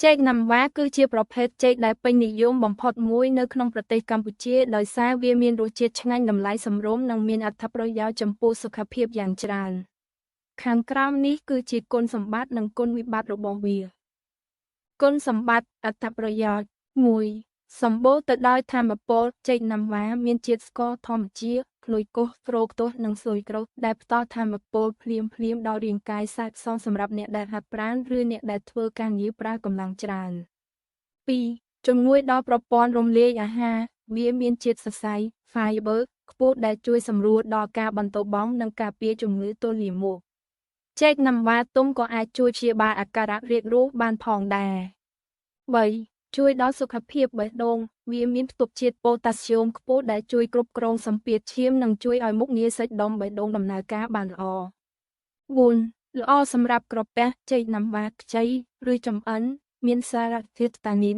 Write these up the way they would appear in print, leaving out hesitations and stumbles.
ចេកណាំវ៉ាគឺជាប្រភេទចេកដែលពេញនិយមបំផុតមួយនៅក្នុងប្រទេសកម្ពុជាដោយសារវាមានរសជាតិឆ្ងាញ់តម្លៃសមរម្យនិងមានអត្ថប្រយោជន៍ចំពោះសុខភាពយ៉ាងច្រើនខាងក្រោមនេះគឺជាគុណសម្បត្តិនិងគុណវិបត្តិរបស់វាគុណសម្បត្តិអត្ថប្រយោជន៍1សម្បូរទៅដោយធម្មពលចេកណាំវ៉ាមានជាតិស្ករធម្មជាតិក្លុយកូសប្រូកតូសនិងស៊ុយក្រូសដែលផ្ដល់ធម្មពលភ្លាមៗដល់រាងកាយសាច់សមសម្រាប់អ្នកដែលហាត់ប្រាណឬអ្នកដែលធ្វើការងារប្រើកម្លាំងច្រើន2ជំនួយដល់ប្រព័ន្ធរំលាយអាហារវាមានជាតិសរសៃ fiber ខ្ពស់ដែលជួយសម្រួលដល់ការបន្ទោបង់និងការពារជំងឺទល់លាមកចេកណាំវ៉ាទុំក៏អាចជួយព្យាបាលអាការៈរាគរូសបានផងដែរ3ជួយដល់សុខភាពបេះដូងវាមានផ្ទុកជាតិប៉ូតាស្យូមខ្ពស់ដែលជួយគ្រប់គ្រងសម្ពាធឈាមនិងជួយឲ្យមុខងារសាច់ដុំបេះដូងដំណើរការបានល្អ4ល្អសម្រាប់ក្រពះចេកណាំវ៉ាខ្ចីឬចម្អិនមានសារធាតុតានីន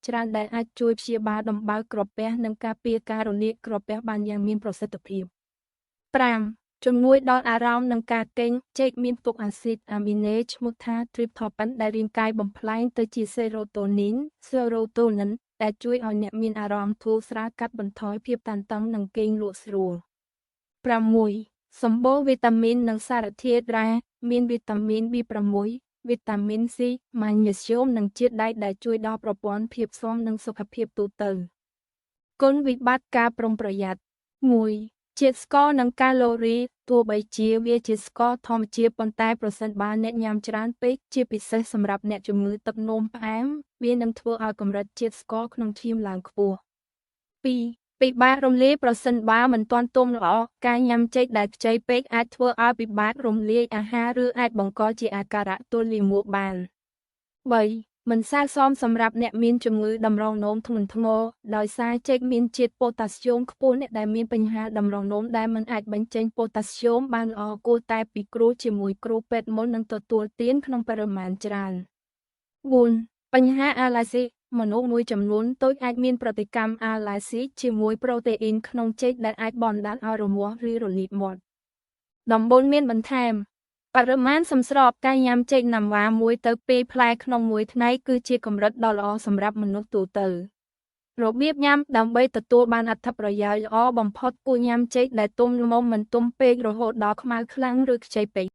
ច្រើនដែលអាចជួយព្យាបាលដំបៅក្រពះនិងការពារការរលាកក្រពះបានយ៉ាងមានប្រសិទ្ធភាព5ជំនួយដល់អារម្មណ៍និងការគេងចេកមានផ្ទុកអាស៊ីតអាមីណេឈ្មោះថាទ្រីបថូប៉ាន់ដែលរាងកាយបំផ្លែងទៅជាសេរ៉ូតូនីនដែលជួយឲ្យអ្នកមានអារម្មណ៍ធូរស្រាលកាត់បន្ថយភាពតានតឹងនិងគេងលក់ស្រួល6សម្បូរវីតាមីននិងសារធាតុរ៉ែមានវីតាមីន B6 វីតាមីន C ម៉ាញ៉េស្យូមនិងជាតិដែកដែលជួយដល់ប្រព័ន្ធភាពស៊ាំនិងសុខភាពទូទៅគុណវិបត្តិការប្រុងប្រយ័ត្ន1ជាតិស្ករនិងកាឡូរីទោះបីជាវាជាស្ករធម្មជាតិប៉ុន្តែប្រសិនបើអ្នកញ៉ាំច្រើនពេកជាពិសេសសម្រាប់អ្នកជំងឺទឹកនោមផ្អែមវានឹងធ្វើឲ្យកម្រិតជាតិស្ករក្នុងឈាមឡើងខ្ពស់2ពិបាករំលាយប្រសិនបើមិនទាន់ទុំល្អការញ៉ាំចេកដែលខ្ចីពេកអាចធ្វើឲ្យពិបាករំលាយអាហារឬអាចបង្កជាអាការៈទល់លាមកបាន3មិនសាកសមសម្រាប់អ្នកមានជំងឺតម្រងនោមធ្ងន់ធ្ងរដោយសារចេកមានជាតិប៉ូតាស្យូមខ្ពស់អ្នកដែលមានបញ្ហាតម្រងនោមដែលមិនអាចបញ្ចេញប៉ូតាស្យូមបានល្អគួរតែពិគ្រោះជាមួយគ្រូពេទ្យមុននឹងទទួលទានក្នុងបរិមាណច្រើន4បញ្ហាអាឡែស៊ីមនុស្សមួយចំនួនតូចអាចមានប្រតិកម្មអាឡែស៊ីជាមួយប្រូតេអ៊ីនក្នុងចេកដែលអាចបណ្ដាលឲ្យរមាស់ឬរលាកមាត់ដំបូន្មានបន្ថែមបរិមាណសមស្របការញ៉ាំចេកណាំវ៉ា1ទៅ2ផ្លែក្នុងមួយថ្ងៃគឺជាកម្រិតដ៏ល្អសម្រាប់មនុស្សទូទៅរបៀបញ៉ាំដើម្បីទទួលបានអត្ថប្រយោជន៍ល្អបំផុតគួរញ៉ាំចេកដែលទុំល្មមមិនទុំពេករហូតដល់ខ្មៅខ្លាំងឬខ្ចីពេក